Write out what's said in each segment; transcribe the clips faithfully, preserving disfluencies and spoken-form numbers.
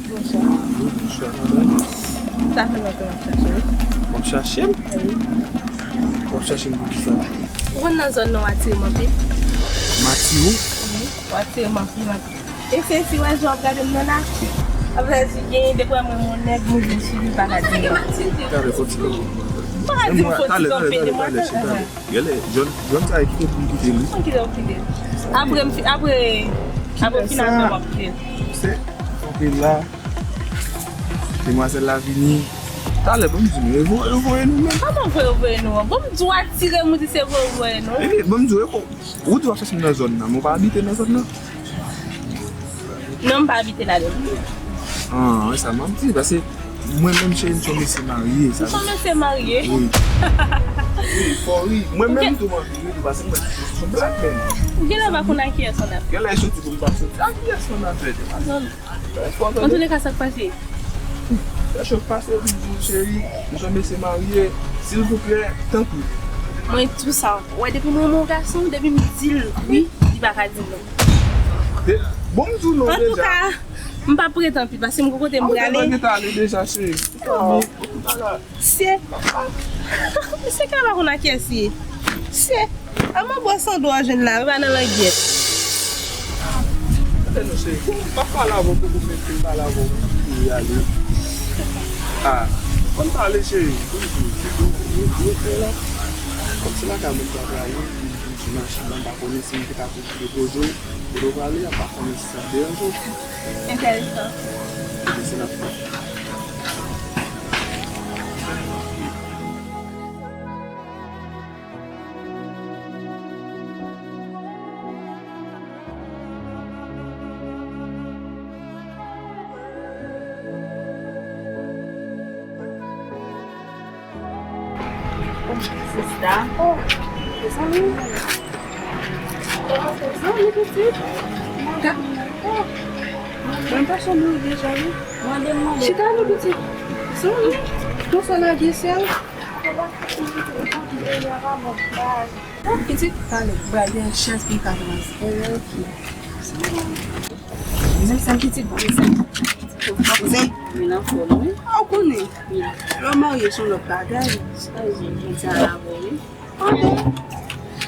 Bonswa. Wi, bonswa, madanm. Sa fè lontan w ap chache m? W ap chache m? Wi. W ap chache m pou ki sa? Ou konn nan zòn nan w atire m anpil. M atire w? Wi, w atire m anpil, anpil. E se si w wè jan w ap gade m nan la. Apre si gen de pwa mwen, yon nèg, m di sou li, pa ka di non. Talè, kontinye. Pa ka di m fò ti kanpe de mwen. Talè, talè, talè, talè. Gade, jòn, jòn sa e kite pou m kite li. Mwen kite w kite l. Apre m fi-, apre, apre w fin avè m, w ap kite l. Se kanpe la. Demwazèl la vini. Talè, ban m di nou, e voye, e voye nou menm. Kòman voye, voye nou an? Bon, m di w atire m, ou di se voye, voye nou. Ebyen, ban m di w, e ko-, ou di w ap chache m nan zòn nan, men w pa abite nan zòn nan. Non, m pa abite ladan l. Ah, e sa m ap di, paske mwen menm, cheri, m se yon mesye marye, sa. Ou se yon mesye marye? Wi. Wi, fò wi. Mwen menm tou, m anvi ri tou, paske mwen se yon black man. Ou genlè pa konn a kiyès w nan afè. Genlè soti pou m pa soti. A kiyès w nan afè? Non. Antouka, sa k pase? Sa chòk pase, epi di, cheri, m se yon mesye marye, silvouplè, tanpri. Mwen tou sa. Ou wè, depi mwen renmen yon gason, depi m di l wi, li pa ka di non. De-, bon, m di w non deja. Antouka, m p ap rete anpil, paske m gon kote m prale. Ou te gentan ale deja, cheri. Se, se ka pa konn a kiyès ye. Se, a mwen bwè san dwa jwenn la, pa nan langyèt. Tande non, cheri, m p ap pale avè w, poko mete m pale avè w pou w ale. Ah, konn pale, cheri. Konn di, se tou, ou, ou, ou la. Kòm se lakay mwen m ta prale, m di machin nan, m pa konnen si m te ka depoze w, kote w prale a, m pa konnen si sa ap deranje w. Enteresan. Enteresan, n ap fè. Sista. Oh, mezanmi. Mezanmi, pitit. Ka-, oh. Mwen pa chanm ou deja, wi. Chita non, pitit. Mezanmi. Bonswa, lage sèl. Oh, pitit, pale. Bra gen chans pou ka avanse. Ok. Mezanmi, sa pitit bon, mezanmi. Mezanmi. Mwen anfòm, wi. A, ou konnen. Wi. Lè w marye, se yon lòt bagay. Sa, wi, wi, sa la, bon, wi. Anben,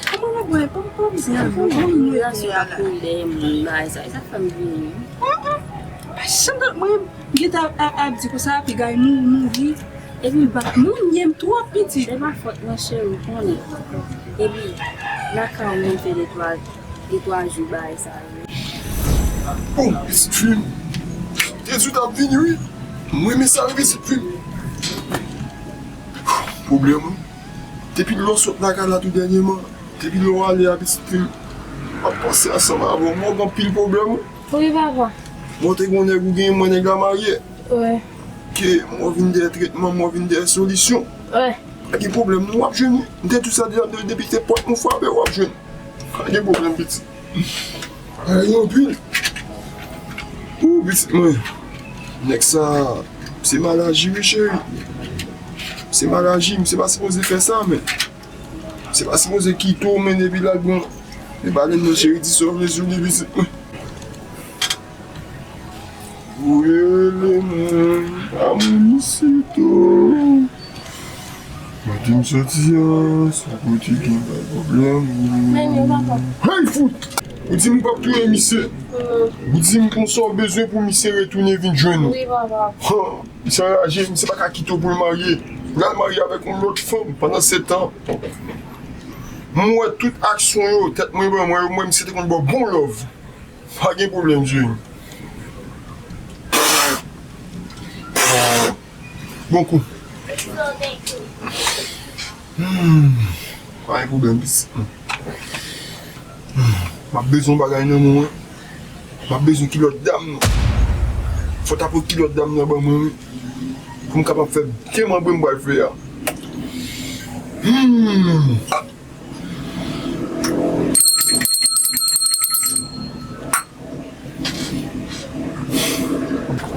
kòman w ap wè, pa, pa bizin al bon, bon, nou rete a la. Koulè moun, bagay sa, e sa k fè m vini, wi. An, an. Pa janm tande mwen, m gentan ap, ap, ap di konsa, ap gay mou, mouri. Epi, moun ye m twòp pitit. Se pa fòt mwen, cheri, ou konnen. Epi, lakay ou menm fè de twa, de twa jou bagay sa yo. Oh, pitit fi m. Jezi t ap vini, wi. Mwen renmen sa, wi, pitit fi m. Pwoblèm, wi. Depi lè w sot lakay la tou dènyèman, depi lè w ale a, pitit fi m, m ap panse ansanm avè w. Mwen gen anpil pwoblèm, wi. Wi, papa. Mwen te gen yon nèg ou genyen, mwen nèg la marye. Wi. Ke mwen vin dèyè tretman, mwen vin dèyè solisyon. Wi. Pa gen pwoblèm, non, w ap jwenn li. M te di w sa deja, de-, depi se pòt nou frape, w ap jwenn. Pa gen pwoblèm, pitit. Ay, anpil. Ou, pitit mwen. Nèg sa, se mal aji, wi, cheri. Se mal aji, misye pa sipoze fè sa, men. Se pa sipoze kite w, men depi l al pran. E pa lè m nan cheri di sa w vle sou li, pitit mwen. Ou rele mwen pa moun isit o. Kote m soti a, se yon kote gen bay pwoblèm. Men yo papa. Hey, fout! Ou di m w p ap touye misye. Ou di m konsa w bezwen pou misye retounen vin jwenn ou. Wi, papa. Han! Misye anraje, misye pa ka kite w pou l marye. L al marye avèk yon lòt fanm pandan se tan. Mwen wè tout aksyon yo, tèt mwen ban mwen, mwen misye te konn ba w bon love. Pa gen pwoblèm, cheri. Bon kou. Hmm. Pa gen pwoblèm, pitit mwen. M ap bezwen yon bagay nan men w, wi. M ap bezwen kilòt dam nan. Fò w ta pran kilòt dam nan ban mwen, wi. Pou m kapab fè demanbre m pral fè a. Hmm.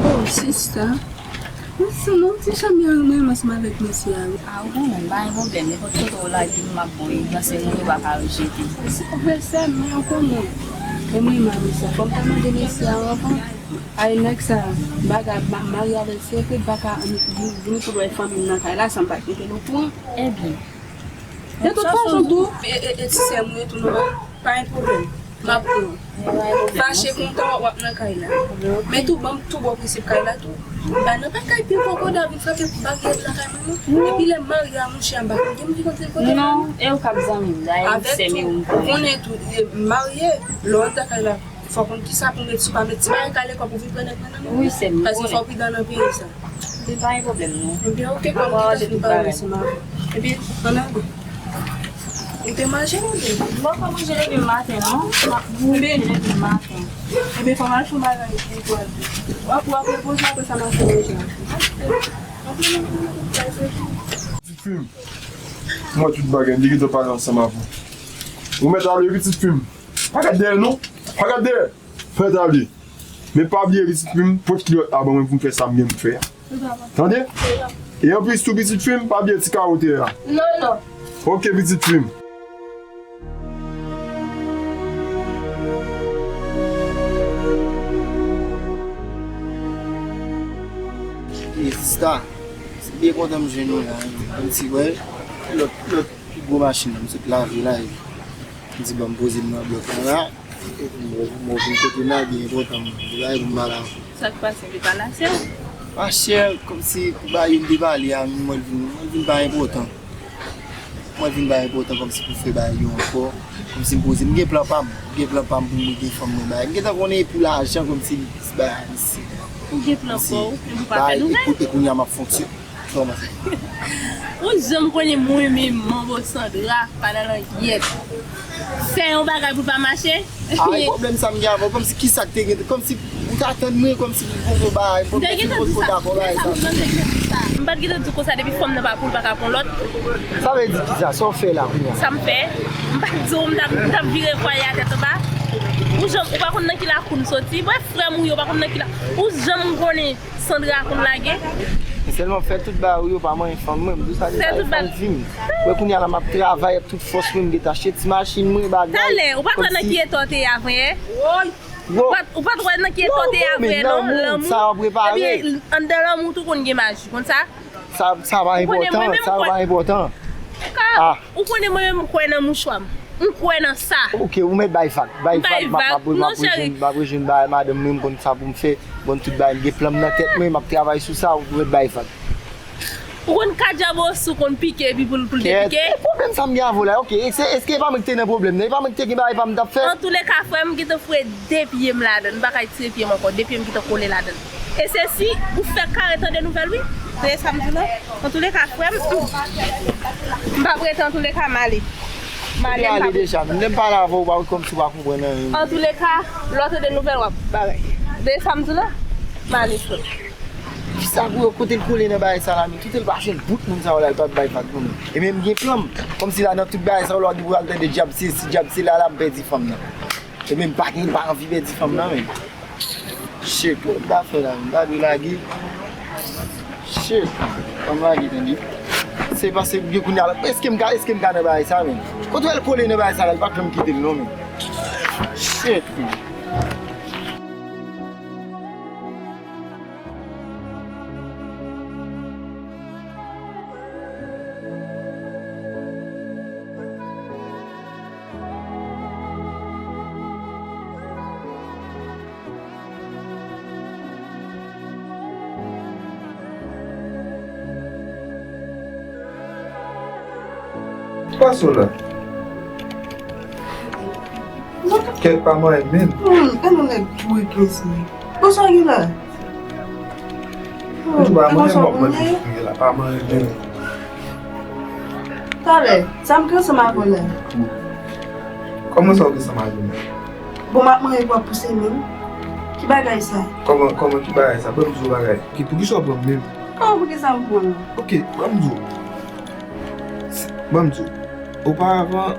Oh, sista. Mwen santi non, ti chanm yo renmen ansanm avèk mesye a, wi. A, ou konnen, pa gen pwoblèm. Nenpòt kote ou lage m, m ap voye. Paske moun yo pa ka rejete. Se pa vre, sè m, men ou konnen. Mwen renmen mesye a. Fò m ta mande mesye a anvan. Ay, nèg sa, bagay, m ap marye avè l, se ke m pa ka vin, vin pou l wè fanmi m nan kay la san m pa t mete l okouran. Ebyen. De tout fason, tou, e, e, e ti sè m yo tou, non, pa gen pwoblèm. M ap pran. Fache kontan w ap nan kay la. Men tou, ban m tou bon prensip kay la, tou. Ba nan pa kay pi poko da vin frape baryè lakay mwen. Epi lè m marye a monchè m pa konn gen moun ki konn se kote. Non, e ou k ap zanmi m, dayè m sè m yo m konnen. Avèk tou, konnen tou, e, marye, lè w antre kay la, fò w konn kisa pou w met, si w pa met ti bagay kale kò pou w vin pran nèg nan men w. Wi, sè m, m konnen. Paske fò w pridan nan peyi sa. Se pa yon pwoblèm, non. Ebyen, oke, kòm ki te fin pale ansanm avè w. Ebyen, ann ale. Ou te mache, ou te? M poko manje depi maten, non. M ap boule depi maten. Ebyen, fò m al fè yon bagay pou w al. W ap, w ap repoze apre sa m al fè manje a. Pitit fi m, m wè tout bagay, m te gentan pale ansanm avè w. Ou mèt ale, pitit fi m. Pa gad dèyè, non. Pa gad dèyè. Fè t ale. Men pa bliye, pitit fi m, pote kilòt la ban mwen pou m fè sa m gen pou m fè a. Tande? E anplis tou, pitit fi m, pa bliye ti kawo tè a. Non, non. Oke, pitit fi m. E sista, se byen kontan m jwenn ou la, wi. Kòmsi, wè, lòt, lòt pi gwo machin nan, m sot lave la, e m di, ban m poze m nan blòk la, la. Mwen, mwen vin kote n a byen kontan, mwen. Li bay pou m pale avè w. Sa k pase, li pa la, chè? Pa chè, kòmsi pou bagay yo m te pale a, mwen vin, mwen vin pa enpòtan. Mwen vin pa enpòtan kòmsi pou fè bagay yo ankò. Kòmsi m poze, m gen plan pa m. M gen plan pa m pou m gen fanm mwen bagay. M gentan konnen e pou lajan kòmsi li plis bagay isi. Ou gen plan pa w, men pou pa fè nouvèl. E kounye a m ap fonksyone. Kòman sa? Ou janm konnen mwen menm, manbo Sandra, pa nan langyèt. Fè yon bagay pou l pa mache. A, e pwoblèm sa m gen avè w, kòmsi kisa k te gen, kòmsi ou t atann mwen, kòmsi pou fè bagay, m te gentan di sa. M pa t gentan di w konsa depi fanm nan pa pou l pa ka pran lòt. Sa vle di kisa? Sa w fè la kounye a? Sa m fè? M pa t di w m t ap, m t ap vire kwaye a tèt anba? Ou janm, ou pa konn nan ki lakou m soti? Brèf, frè m ou ye, ou pa konn nan ki la, ou janm konnen Sandra konn lage. Sèlman fè tout bagay ou yo pa manyen fanm mwen, m di w sa deja, e fanm di m. Wè kounye a la m ap travay ak tout fòs mwen, m gentan achte ti machin mwen, bagay. Talè, ou pa t wè nan ki eta w te ye avanyè? Ou pa t, ou pa t wè nan ki eta w te ye avanyè, non? Lanmou. Sa w ap repare. Ebyen, anndan lanmou tou konn gen maji, konn sa? Sa, sa pa enpòtan, sa pa enpòtan. Ou konnen mwen menm, m kwè nan mouchwa m. M kwè nan sa. Oke, ou mèt bay vag. Bay vag, m ap, m ap, m ap rejwenn, m ap rejwenn bagay madanm mwen, m konn sa pou m fè. Bon, tout bagay, m gen plan m nan tèt mwen, m ap travay sou sa, ou mèt bay vag. Ou konn kadyabosou konn pike epi pou l, pou l te pike? Kèt, e pwoblèm sa m gen avè w la, oke, èske, èske e pa mwen ki te nan pwoblèm nan? E pa mwen ki te gen bagay pa m t ap fè? Antouleka, frè m, m gentan foure de pye m ladan l. M pa ka retire pye m ankò. De pye m gentan kole ladan l. E se si ou fèk ka ret tande nouvèl, wi. Se sa m di w la. Antouleka, frè m, m p ap rete, antouleka, m ale. M ale, m p ap rete. Ou te ale deja, menm lè m pale avè w, ou pa wè kòmsi w pa konprann anyen. Antouleka, lè w tande nouvèl, w ap bagay. Se sa m di w la. M ale, frè m. Kisa pou yo, kote l kole nan bagay sa la, men kite l pa jwenn bout moun sa yo la, l pa bay vag pou nou. E menm gen plan m. Kòmsi la nan tout bagay sa yo la, depi w al tande dyab sesi, dyab sela la, m pèdi fanm nan. E menm pa gen, pa anvi pèdi fanm nan, men. Shit, w ap fè la, m ta dwe lage. Shit, ban m lage, tande. Se pase gen kounye a la, èske m ka, èske m ka nan bagay sa, men? Kote w al kole nan bagay sa la, l pa janm kite l, non, men. Shit, men. Pase w la. Kèt pa manyen menm. Hmm, e nou nèg tou e kezi. Bon, sa gen la? Hmm, e konsa w konnen? Pa manyen mòp mwen menm, la, pa manyen menm. Talè, sa m gen ansanm avè w la? Kòman sa w gen ansanm avè m la? Bon, m ap manyen pou w ap pouse menm. Ki bagay sa? Kòman, kòman ki bagay sa? Ban m di w bagay. Ki, poukisa w pran m menm? Kòman poukisa m pran w? Oke, ban m di w. Ban m di w. Oparavan,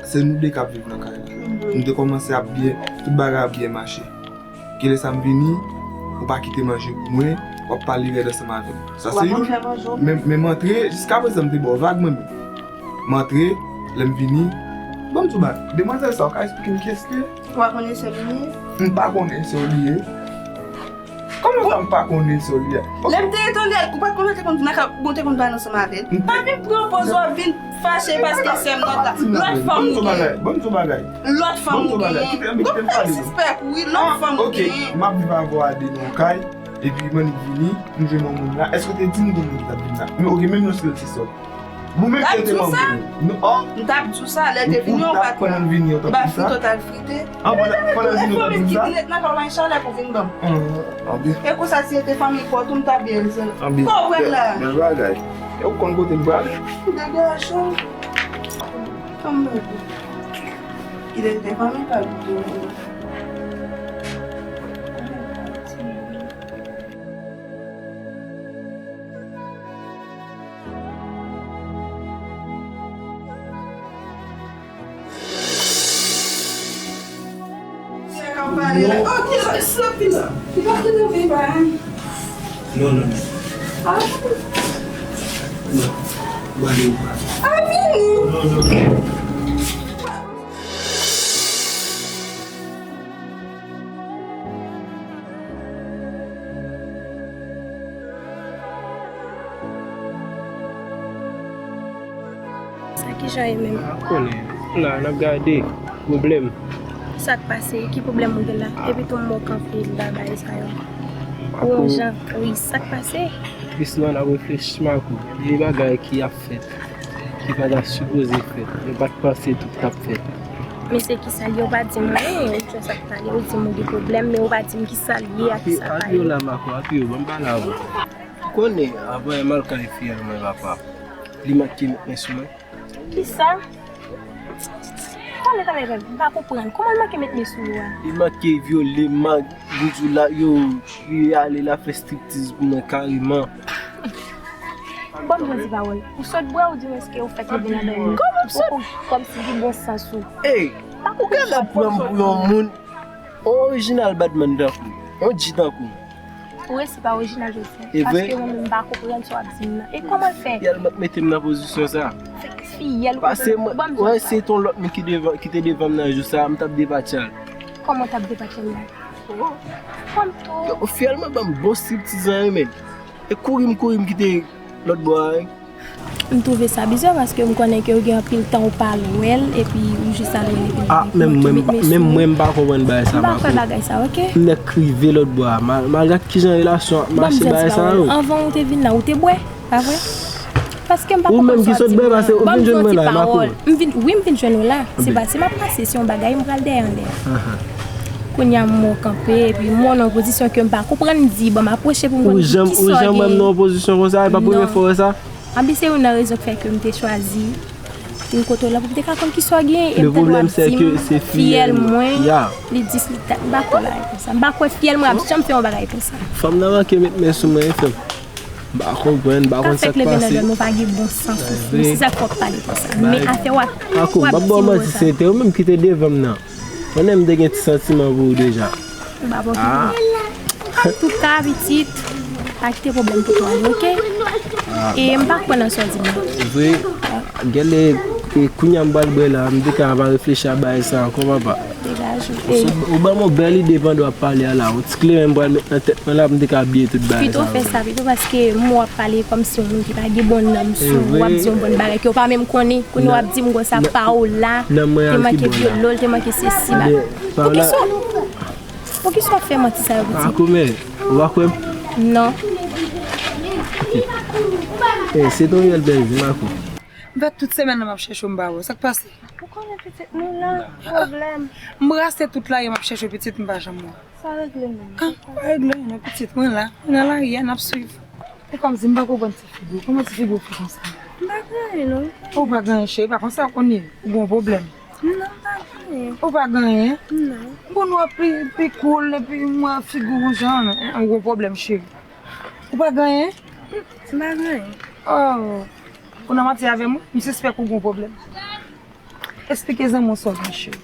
se nou de k ap viv nan kay la. Mhm. Nou te kòmanse ap byen, tout bagay ap byen mache. Genlè sa m vini, ou pa kite manje pou mwen, w ap pale rèd ansanm avè m. Sa se youn. Men, men m antre, jiskaprezan m te ba w vag mwen menm. M antre, lè m vini, ban m di w bagay. Demwazèl sa, w ka esplike m kiyès li ye? Ou pa konnen se li ye? M pa konnen se li ye. Kòman sa m pa konnen sa w ye a? Lè m te rete anlè, ou pa t konn te konn vin nan kay, ou te konn pale ansanm avè l. Pa vin pran pòz w ap vin fache paske sè m nan ta. Lòt fanm li gen. Bon, bon bagay. Lòt fanm li gen. Bon, bon bagay. Kite m, kite m pale non. Ou pa sispèk, wi, lòt fanm li gen. Ah, ok. M ap viv avè w a de nan yon kay, epi m annik vini, m jwenn yon moun la. Èske w te di m gon moun ki t ap vin la? Men ok, menm lòske l se sòt. Bon, menm si w te manke. Non, oh. M t ap di w sa, lè te vini, ou pa t la. Ou t ap pran l vini, ou t ap di sa? M pa frite, w t ap frite. Ah, pandan, pandan l vini, ou t ap di sa? Fanmi ki vin ret nan kay ou pa gen chalè pou vin ban m. Ah, byen. E konsa, si se te fanmi pa w tou, m t ap byen di sa. Ah, byen. Konprann la. Bèl bagay. E ou konn kote l prale? Degaje w. Fanm mwen. Ki te, te fanmi pa l tou. Non, non, non. Non, ba li ou pa. Non, non. Sa kijan ye menm? M pa konnen. La, n ap gade. Pwoblèm. Sa k pase? Ki pwoblèm ou gen la? Epi tou m wè w kanpe la bagay sa yo. Ou yon jan tris. Sa k pase? Tris non, n ap reflechi, Makou. Gen bagay ki ap fèt, ki pa ta sipoze fèt. Yo pa t panse tout t ap fèt. Men se kisa l ye, ou pa di m anyen, ou jwenn sa k pale, ou di m ou gen pwoblèm, men ou pa di m kisa l ye ak kisa pa ye. Apiye w la, Makou, apiye w, ban m pale avè w. Ou konnen, avan m al kay fiyèl mwen, papa, li manke met men sou mwen. Kisa? Pale talè, m pa konprann. Kòman l manke met men sou ou a? Li manke vyole m, m ak Gouzoula, yo, li ale la fè striptiz pou mwen kareman. Ban m jan di pawòl. Ou sot bwè oubyen èske ou fèk leve nan dòmi? Kòman m sot? Ou kòmsi gen bon sans ou. Ey, ou genlè pran m pou yon moun orijinal badman tankou m, yon G tankou m. Ou resi pa orijinal jodi a. E vre? Paske mwen menm m pa konprann sa w ap di m nan. E kòman l fè? Fiyèl mwen k mete m nan pozisyon sa. Fiyèl ou... Pase mwen, mwen se t on lòt moun ki devan, ki te devan m nan jou sa, m t ap depatche l. Kòman w t ap depatche l la? Fanm tou. Yo, fiyèl mwen ban m bon striptiz an, men. E kouri m kouri m kite lòt bò a, wi. M twouve sa bizè paske m konnen ke w gen anpil tan ou pa lwe l, epi ou jis al wè l epi l vin. Ah, menm mwen, menm mwen m pa konprann bagay sa, Makou. M pa kwè bagay sa, ok? M nèk rive lòt bò a, ma-, malgre kijan relasyon ap mache, bagay sa yo. Anvan ou te vin la, ou te bwè, pa vre? Paske m pa konprann sa w ap di m nan. Ou menm ki sot bwè, paske ou vin jwenn mwen la, Makou. M vin, wi, m vin jwenn ou la. Se pa, se m ap pase, se yon bagay, m pral dèyè anlè a. Kounye a m wè w kanpe, epi m wè w nan yon pozisyon ke m pa konprann, m di, bon, m apwoche pou m konn kisa w gen. Ou janm, ou janm wè m nan yon pozisyon konsa, e pa premye fwa w wè sa? Anben se youn nan rezon k fè ke m te chwazi vin kote w la pou m te ka konn kisa w gen e m ta dwe ap di m fiyèl mwen li dis li dat, m pa kwè bagay konsa. M pa kwè fiyèl mwen ap janm fè yon bagay konsa. Fanm nan manke met men sou mwen, wi, frè m. M pa konprann, m pa konn sa k pase. Ka fèk leve nan dòmi, ou pa gen bon sans ou, se sa k fè w ap pale konsa. Men afè w ap, w ap di m konsa. Makou, m p ap ba w manti, se te ou menm ki te devan m nan. Konnen m te gen ti santiman pou ou deja. M pa ba w kite. Antouka, pitit, pa kite pwoblèm pou twa, ok? E m pa kwè nan sa w di m nan. Vre, genlè, e kounye a m pral bwè la, m te ka pa reflechi a bagay sa ankò, papa. Degaje w. Ou ban m yon bèl ide pandan w ap pale a la. Yon ti kleren m pral met nan tèt mwen la pou m te ka bliye tout bagay sa yo. Pito w fè sa, pito, paske m wè w ap pale kòmsi yon moun ki pa gen bon nanm sou ou, w ap di yon bann bagay ke w pa menm konnen. Kounye a w ap di m konsa, pa w la, te manke vyole w, te manke sesi, ba. Poukisa, poukisa w ap fè manti sa yo, pitit? Makou, men, ou pa kwè m? Non. Ok. Eh, se ton reyèl bèl vi, Makou. M fè tout semèn nan m ap chèche w, m pa wè w. Sa k pase? Ou konnen pitit nou la, pwoblèm. M brase tout lari a, m ap chèche w, pitit, m pa janm wè w. Sa regle menm. Ah, pa regle anyen non, pitit, mwen la. Mwen nan lari a, n ap swiv. E kòmsi m pa konprann ti figi w. Kòman ti figi w fè konsa? M pa gen anyen non. Ou pa gen anyen, cheri, pa konsa w konn ye. Ou gen yon pwoblèm. Non, m pa gen anyen. Ou pa gen anyen? Non. Bon, w ap pi, pi cool, epi m wè figi w yon jan, ou gen yon pwoblèm, cheri. Ou pa gen anyen? M pa gen anyen. Oh. Ou nan manti avè m, wi? M sispèk ou gen yon pwoblèm. Esplike zanmi w sa w gen, cheri.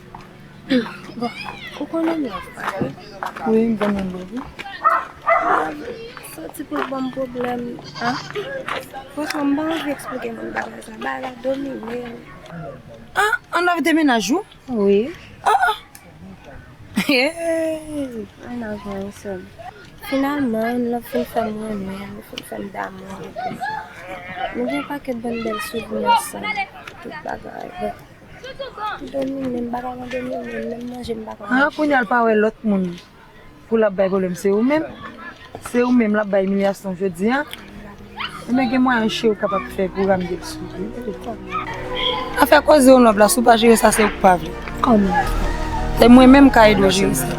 Bon, ou konnen m love pa wi. Wi, m konnen m love ou. Soti pou l ban m pwoblèm, an? Franchman, m pa anvi eksplike moun bagay sa. Bagay la domine m. Ah, ann anvi te mennaj ou? Wi. Ah, ah. Hey! Ann al jwenn yon sèl. Finalman, love fin fè m renmen, li fin fè m damou epi nou gen yon pakèt bann bèl souvni ansanm, tout bagay. Bon, m domine, m pa ka domine, menm manje m pa ka manje. Ah, kounye a l pa wè lòt moun pou l ap bay pwoblèm, se ou menm. Se ou menm l ap bay imilyasyon jodi a. Ebyen, gen mwayen cheri w kapab fè pou w ramde l sou ou. Afè koze yon lòb la, si w pa jere sa, se ou k pa vle. Kòman? Se mwen menm ka ede w jere sa.